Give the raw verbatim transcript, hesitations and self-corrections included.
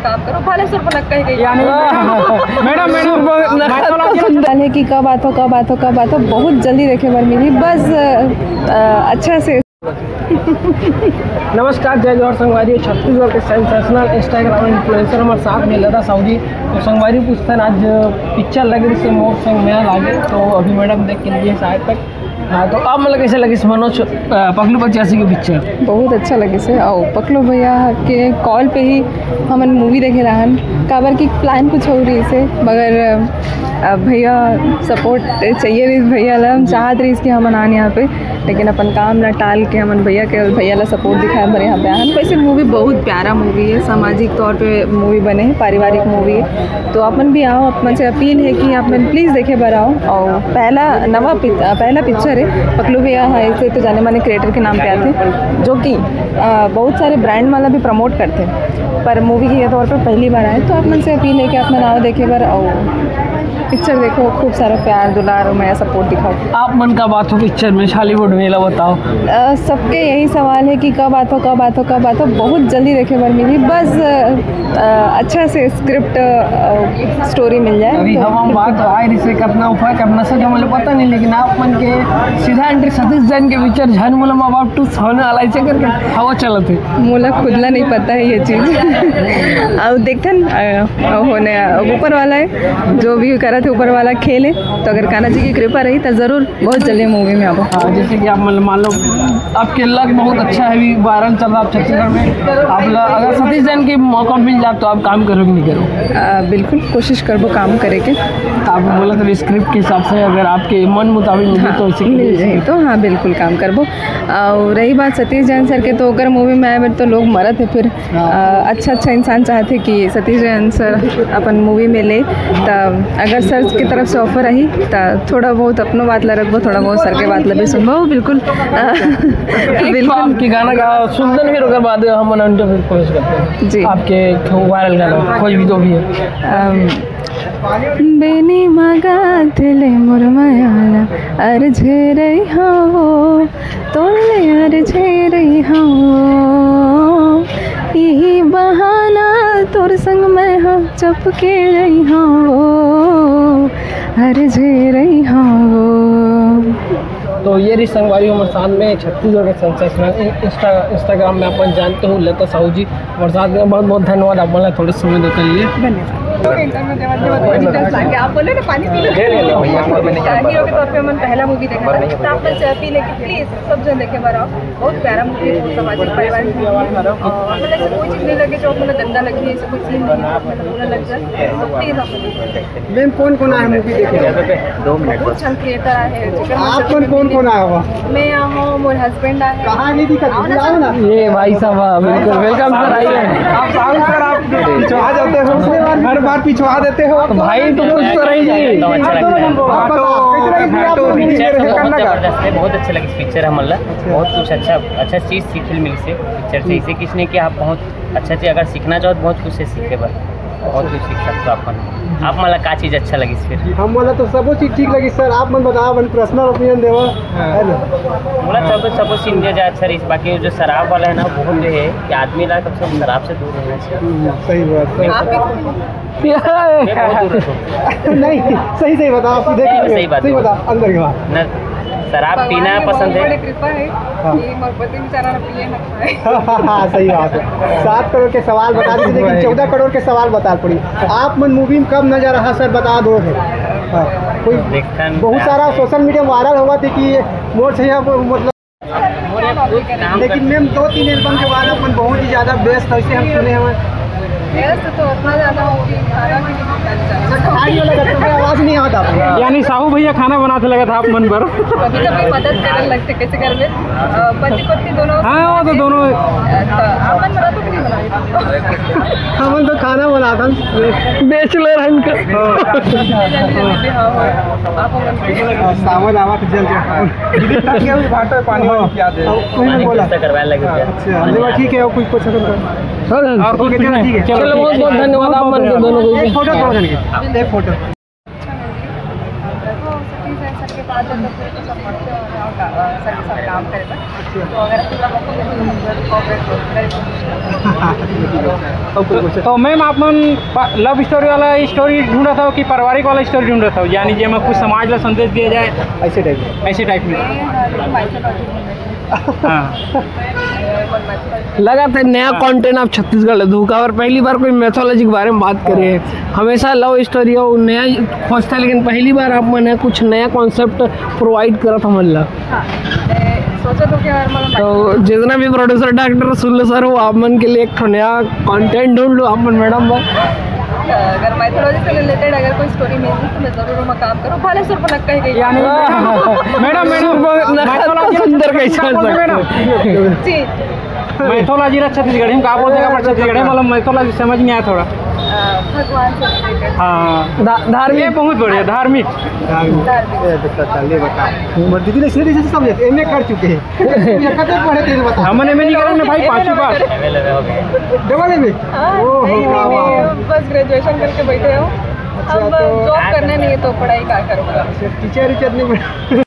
काम करो, भले सुरपनखा ही रही। यानी मैडम, मैडम, सुरपनखा तो सुंदर है कि कब आथो, कब आथो, कब आथो, बहुत जल्दी देखे बर मिली, बस अ, अच्छा से। नमस्कार, जय जोहार संगवारी, छत्तीसगढ़ के सेंसेशनल Instagram इन्फ्लुएंसर हमारे साथ में लता साहू जी। तो संगवारी पूछथन आज पिक्चर लगे से मोर संग मैं लागे, तो अभी मैडम देख के लिए शायद तक। हाँ, तो आप मतलब कैसे लगे मनोज, अ, पकलू पचासी की पिक्चर? बहुत अच्छा लगे से, और पकलू भैया के कॉल पे ही हमन मूवी देखे रहन, काबर की प्लान कुछ हो रही से, मगर अ, भैया सपोर्ट चाहिए रही भैया ला, हम चाहत रही कि हमन आन यहाँ पे, लेकिन अपन काम ला टाल के हमन भैया के, भैया ला सपोर्ट दिखाए बर यहाँ पे आन। वैसे मूवी बहुत प्यारा मूवी है, सामाजिक तौर पे मूवी बने है, पारिवारिक मूवी है, तो अपन भी आओ, अपन से अपील है कि आप मन प्लीज देखे बर आओ। और पहला नवा पिक-, अ, पहला पिक्चर है पकलू भैया है, इसे तो जाने माने क्रिएटर के नाम पे आते, जो कि अ, बहुत सारे ब्रांड वाला भी प्रमोट करते, पर मूवी के तौर पे पहली बार आए, तो आप मन से अपील है कि आप मन आओ देखे बर, आओ पिक्चर देखो, खूब सारा प्यार दुलार और मया सपोर्ट दिखाओ। आप मन का बात हो पिक्चर में, हॉलीवुड में ला बताओ। अ, सबके यही सवाल है कि कब आथो, कब आथो, कब आथो, बहुत जल्दी देखे बर मिली, बस अ, अच्छा से स्क्रिप्ट, अ, स्टोरी मिल जाए अभी तो हम, हम बात बिल्कुल। आए रिसे कतना उफा, कतना सच, हमें पता नहीं, लेकिन आप मन के सीधा एंट्री सतीश जैन के पिक्चर झन मुलम अबाउट टू होने वाला है, इसे करके हवा चलत है। मोला खुद ला नहीं पता है ये चीज। अब देखथन, अ, होने, अब ऊपर वाला है, जो भी करत है ऊपर वाला खेल है, तो अगर कान्हा जी की कृपा रही तो जरूर बहुत जल्दी मूवी में आबो। हाँ, जैसे कि आप मतलब मान लो आपके लक बहुत अच्छा है, अभी वायरल चल रहा है छत्तीसगढ़ में, आप ल-, अगर सतीश जैन के मौका मिल जाए तो आप काम करोगे नहीं करो? अ, बिल्कुल कोशिश करबो काम करे के। आप बोला था स्क्रिप्ट के हिसाब से अगर आपके मन मुताबिक मिले हाँ, तो इसे मिल जाए तो हाँ बिल्कुल काम करबो। और रही बात सतीश जैन सर के, तो ओकर मूवी में आए बर तो लोग मरत है, फिर अ, अच्छा अच्छा इंसान चाहथे कि सतीश जैन सर अपन मूवी में ले, त अगर सर की तरफ से ऑफर आही त थोड़ा बहुत अपनो बात ला रखबो, थोड़ा बहुत सर के बात ला भी सुनबो, बिल्कुल। अ, एक बिल्कुल। आपके गाना का सुनते हैं, फिर ओकर बाद हम इंटरव्यू कोशिश करते हैं। जी। आपके वायरल गाना कोई भी जो भी है। अम, बेनी मगात ले मोर मयाला अर्झे रही हो, तोले अर्झे रही हो, यही बहाना तोर संग मैं हो चपके रही हो, अर्झे रही हो। तो ये रही संगवारी हमारे साथ में छत्तीसगढ़ के सेंसेशनल इंस्टा, इंस्टाग्राम में अपन जानते हो लता साहू जी। और साथ में बहुत बहुत धन्यवाद आप बोला थोड़े समय देने के लिए। धन्यवाद। इंटरव्यू देवा, देवा, देवा, डिटेल्स लागे। आप बोले ना पानी पी लो। ले, ले लो, भैया, मैं नहीं कर हीरो के तौर पे हमन पहला मूवी देखा था, तो आप मन से अपील है कि प्लीज सब जन देखे बर आओ। बहुत प्यारा मूवी है, बहुत सामाजिक पारिवारिक मूवी है। और मतलब ऐसे कोई चीज नहीं लगे जो मतलब गंदा लगे, ऐसे कोई सीन नहीं है, मतलब बुरा लग जाए, तो प्लीज आप लोग मैम, कौन कौन आया मूवी देखे? दो मिनट बहुत बस। अच्छा क्रिएटर आए हैं, जेकर मन से आप मन कौन कौन आया हुआ? मैं आया हूँ, मोर हस्बैंड आया है। कहाँ नहीं दिखा? आओ ना बुलाओ सर। ना। ये भाई साहब, हाँ, बिल्कुल, वेलकम सर, आइए। आप साहब सर, आप पिछवा जाते हो, हर बार पिछवा देते हो। तो भाई, तो कुछ तो रही जी। तो अच्छा लगता है। हाँ, तो कैसे लगी आप लोग? पिक्चर तो बहुत जबरदस्त है, बहुत अच्छा लगे पिक्चर हमन ला। अच्छा। बहुत कुछ अच्छा, अच्छा चीज सीखे मिली से पिक्चर से। इसे किसने कि आप बहुत अच्छा चीज अगर सीखना चाहो तो बहुत कुछ से सीखे बर। बहुत कुछ सीख सकते हो अपन। आप मन ला का चीज अच्छा लगिस फिर? हम मन ला तो सबो चीज ठीक लगिस सर, आप मन बताओ, अपन पर्सनल ओपिनियन देवा, हाँ। है ना? मोला सबो, सबो सीन दे जाए अच्छा रहिस, बाकी वो जो शराब वाला है ना, वो जो है कि आदमी ला कम से कम शराब से दूर रहना चाहिए। हम्म, सही बात। मैं बहुत दूर रहता हूँ। नहीं, सही सही बताओ, आप देख नहीं, लीजिए, सही बात सही है। बताओ, अंदर के बाहर। ना, शराब भगवान पीना की पसंद बहुत है। बड़ी कृपा है हाँ। कि मोर पति बेचारा ना पिए ना खाए। हाँ, सही बात है। सात करोड़ के सवाल बता दीजिए, लेकिन चौदह करोड़ के सवाल बता पड़ी। आप मन मूवी में कब नजर रहा सर, बता दो है। हाँ, कोई देखन बहुत सारा सोशल मीडिया वायरल हुआ थी कि मोर छैया वो मतलब लेकिन मैम दो तीन एल्बम के बाद अपन बहुत ही ज्यादा व्यस्त है, इसे हम सुने हुए। व्यस्त तो उतना ज्यादा हो कि खाना भी नहीं खाना चाहता। सर, खाई वाला करते हुए आवाज नहीं आता आपको। यानी साहू भैया खाना बनाते लगा था आप मन पर। कभी कभी मदद करने लगते कैसे घर में, अ, पति पत्नी दोनों। हाँ, वो तो दोनों। अ, तो आप मन बना तो नहीं बना? हम तो खाना बना था। बैचलर है इनका। हाँ। हाँ, सावन आवा तो जल जाए। दीदी, क्या हुई? भाटो पानी वानी पिया दे। कोई नहीं बोला। नाश्ता करवाने लगे थे। अच्छा, नहीं, ठीक है, कुछ, कुछ अगर कर। सर, और कुछ नहीं। ठीक है। चलो, बहुत, बहुत धन्यवाद आप मन के दोनों को। एक फोटो, दो जन की। एक फोटो। अ, सर के साथ काम करे बर। तो अगर पूरा मौका मिले तो हम जरूर cooperate करेंगे। तो, तो मैम, आप मन लव स्टोरी वाला स्टोरी ढूंढत हो कि पारिवारिक वाला स्टोरी ढूंढत हो, यानी जेमा कुछ समाज ला संदेश दिया जाए, ऐसे टाइप में? मैं, अ, देखो, माइथोलॉजी ढूंढ रही हूँ। हाँ। मैं mythology लगा था नया हाँ। कंटेंट आप छत्तीसगढ़ ले धोखा, और पहली बार कोई मैथोलॉजी के बारे में बात करे हैं। हमेशा लव स्टोरी हो, नया खोजता है, लेकिन पहली बार आप मन कुछ नया कॉन्सेप्ट प्रोवाइड करत हमन ला। हाँ, मैं सोचा तो क्या यार, मतलब तो जितना भी प्रोड्यूसर डायरेक्टर सुन लो सर, वो आप मन के लिए एक ठो नया कंटेंट ढूंढ लो आप मन मैडम बर। अगर माइथोलॉजी से रिलेटेड अगर कोई स्टोरी मिलती तो मैं जरूर ओमा काम करूँ, भले सुर्पनखा ही गई। यानी मैडम, मैडम, सुर्पनखा तो mythology सुंदर कैसे क्या बोलते मैडम? जी। Mythology ला छत्तीसगढ़ी में का बोलते हैं, पर छत्तीसगढ़ी में मतलब mythology समझ नहीं आया थोड़ा। अ, भगवान से रिलेटेड। हाँ, धा-, धार्मिक। ये बहुत बढ़िया, धार्मिक। धार्मिक। धार्मिक। ये बता, चल, ये बता। मोर दीदी ने सीधे सीधे समझे, एमए कर चुके हैं। ये कते पढ़े थे, बता। हमन एमए नहीं करे ना भाई, पांचवी पास। Double MA? हाँ, ओहो, नहीं, क्या नहीं, बात है। नहीं, बस ग्रेजुएशन करके बैठे हो। अच्छा, अब तो जॉब करना नहीं है तो पढ़ाई का करूँगा? अच्छा, टीचर, टीचर नहीं बन-